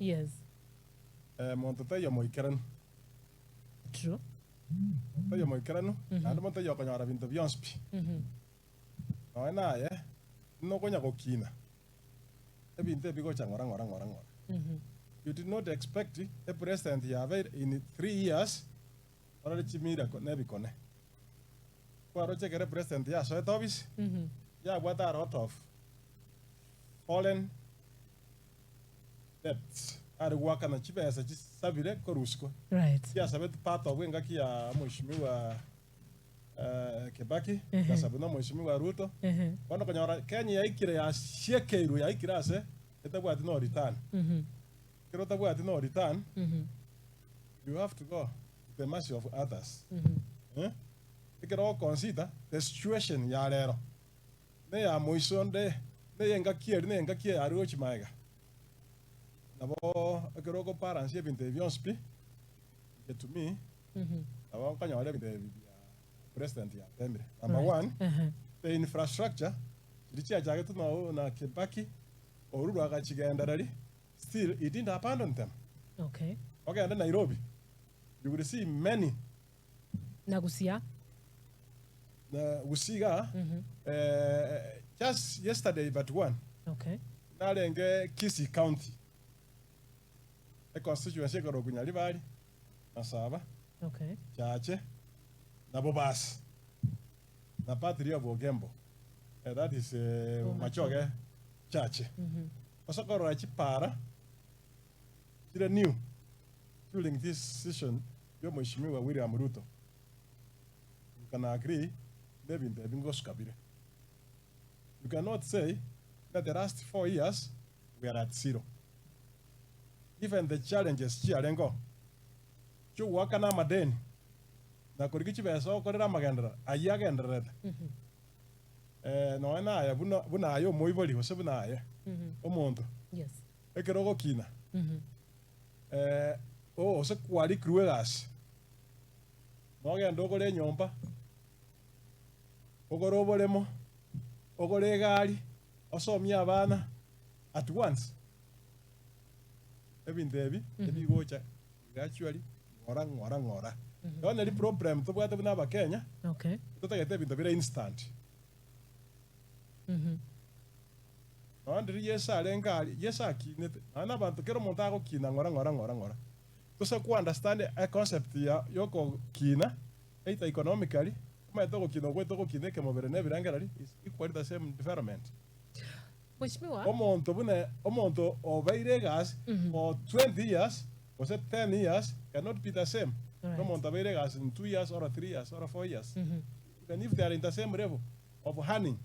Yes. Eh, monto taiyo moikeranu. True. Taiyo moikeranu, naende monto taiyo okonyora binto bionsi pi. Nonya naye, buna okonya gokina, ebinto ebi bigocha ng'ora ng'ora ng'ora ng'ora. You did not expect a president yabeire in 3 years orore chimiracle na ebikone. Kwaroche ekero president yasoete office, yabwate a lot of foreign debts are goakana chibesa chisabire korwa isiko. Chiasabetwe part of engaki ya Mheshimiwa Kibaki, egasabwa na Mheshimiwa Ruto. Bono okonyora Kenya yaikire yasiekeirwe yaikire ase etabwati no return. Ekero otabwati no return, you have to go to the mercy of others. Eh? Ekero ogoconsider the situation ya rero, na eya moiso onde, na ey'engaki eria na ey'engaki eye aria gochia magega, nabo ekero ogobalance ebinto ebi bionsi pi, inche to me, nabo nkonyora ebinto ebi bia president yatemire. Number one, the infrastructure, chiria chiachagetwe na na Kibaki, Uhuru agachigendereria, still he didn't abandon them. Ogende Nairobi, you will see many Na gusia. Na gusii igaa, eh, just yesterday but one, narenge Kisii County, econstituency ekorokwa Nyaribari, Masaba, Chache, na Bobasi, na part eria ya Bogembo, eh, that is eh, Bomachoge Chache. Ase okorora chipara chire new during this session ya Mheshimiwa William Ruto, you can agree nebinto ebi ngosuka bire. You cannot say that the last 4 years we are at zero. Given the challenges chiarengeo chiogoakana amadeni na korigia chibesa okorera amagenderero ayio agendererete, nonya naye buna buna aye omoibori gose buna aye omonto, ekero ogokina gose kwarikirwe egasi, nogende ogore enyomba, ogore oboremo, ogore egari, osomie abana at once. Ebinto ebi ebigocha gradually ng'ora ng'ora ng'ora. Bono neri problem tobwate buna abakenya, totagete ebinto bire instant. Nonya ndiria Yeso arenge aria, Yeso akinete, nonya na abanto kera omonto agokina ng'ora ng'ora ng'ora ng'ora. Tose ko understand econcept ya yokokina either economically, omanyete ogokina ogoeta ogokina ekemobere na ebirengereri is equally the same development. Mheshimiwa. Omonto buna omonto obeire egasi for 20 years gose 10 years cannot be the same na omonto obeire egasi in 2 years or 3 years or 4 years. Even if they are in the same level of earning.